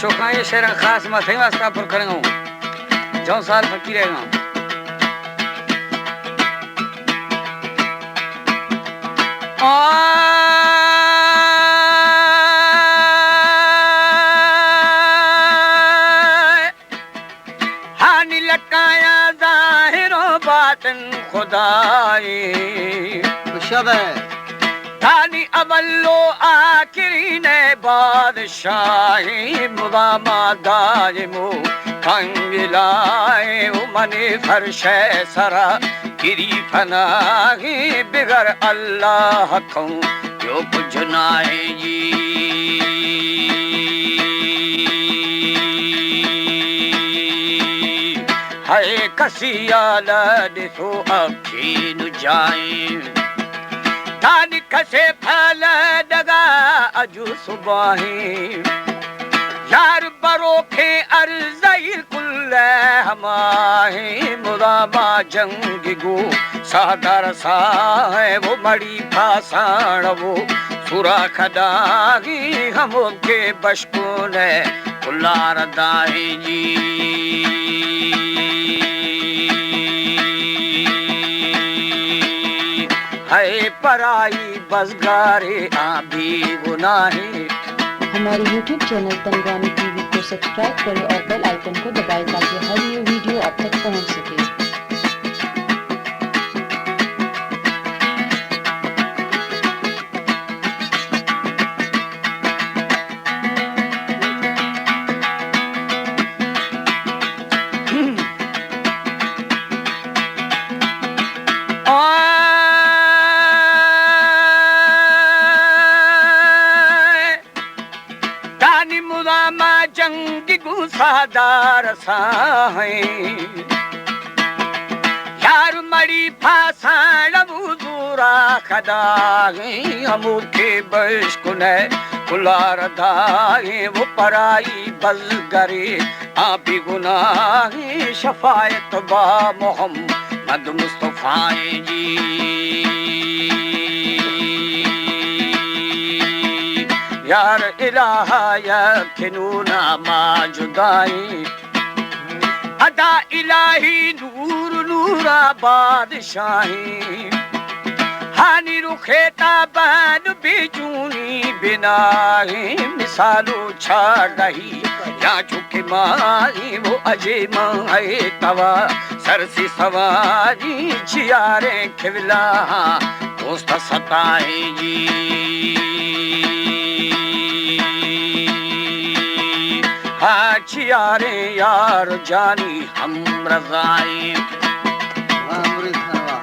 چوکاں اے شعراں خاص ما تئی واسطہ پر کنگ ءَ اوں۔ جون سال فقیر ءِ گاں۔ آ ہانی لکایاں ظاہر و باطن خدائی۔ شب ہے۔ ہانی اول و آخرین بادشاہی، مداما دائم و کنگلائیں و منی فرش سرا گری فناہی، بغیر اللہ کوں جو کچھ ناہی جی۔ ہے کسی آلا دسو اکھین جائیں، تانی کسے پھل دگا اجو صباہیں۔ یار بروکیں ارزئی کل ہماہیں، مداما جنگ گو سادار ساہیں، وہ مڑی پاسان وہ سورا کداہیں، ہمو کے بشکون کلار داہیں جی۔ ہے پرائی بزگارے آ بے گناہیں۔ ہمارے یوٹیوب چینل تنگوانی ٹی وی کو سبسکرائب کریں اور بیل آئیکن کو دبائیں تاکہ ہر نیو ویڈیو آپ تک پہنچ سکے۔ آئے تانی مداما جنگ گوں سادار ساہیں، یار مڑی پاسان و زورا کداہیں، ہمو کے بشکنے کلار داہیں، وہ پرائی بزگرے آ بے گناہیں، شفاعت با محمد مصطفی جی۔ یار الہا یک نونا ما جدائیں، ادا الہی نور نورا بادشاہیں۔ ہانی رخ تابان بے جونی بناہیں، مثال و چاردہی یا چکے ماہیں، وہ اجے ماں ہے توا سرسی سواری، چیاریں قبلہ دوست ستائیں جی۔ ہاں چیاریں یار جانی ہم رضائیں۔ واہ مرید خان واہ۔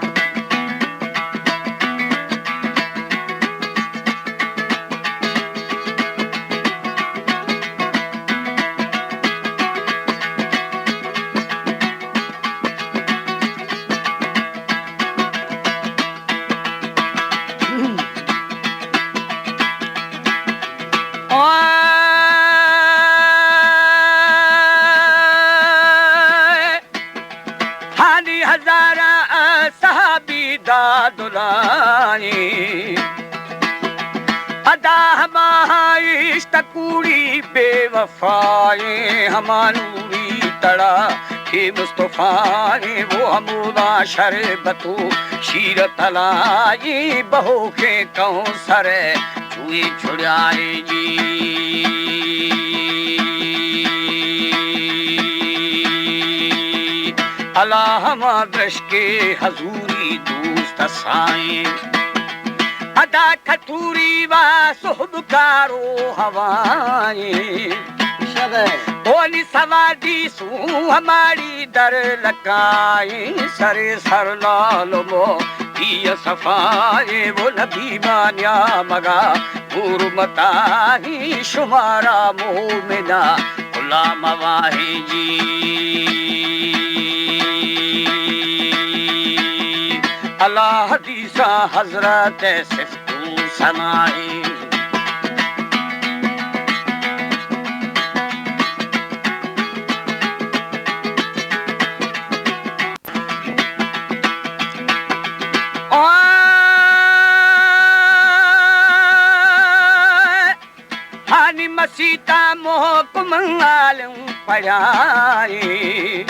ہانی ہزاراں صحابی داد لائیں، ادا ہما ہائشت کوڑی بے وفائیں، ہما نوری تڑا کہ مصطفی وہ ہمودا شربت و شیر تلائی، بہوکیں کونسر چوئے چھڑائے جی۔ اللہ ہما درشکے حضوری دوست سائیں، ادا کھتوری وا سہب کارو ہوائیں۔ شبے۔ اونی سوادی سوں ہماڑی در لکائیں، سرے سر لال مو پی صفائیں، وہ نبی مانیا مگا حرمتاہیں، شمارا مومنا غلام واہیں جی۔ اللہ حدیثاں حضرت صفت و سنائیں۔ آئے ہانی سیتا محکم عالم پڑھائیں۔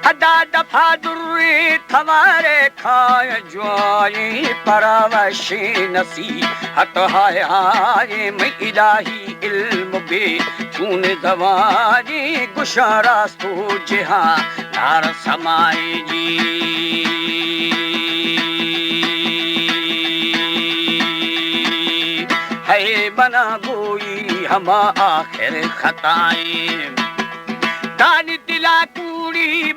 ادا دفا دریں توارے کھائے جوائیں، پراوشیں نصیحت ہائے ہائے، میں الہی علم بے چون زوائیں، گشاں راست و جہاں دار سمائیں جی۔ ہے منا گوئی ہما آخر خطائیں، دانی دلا کوڑی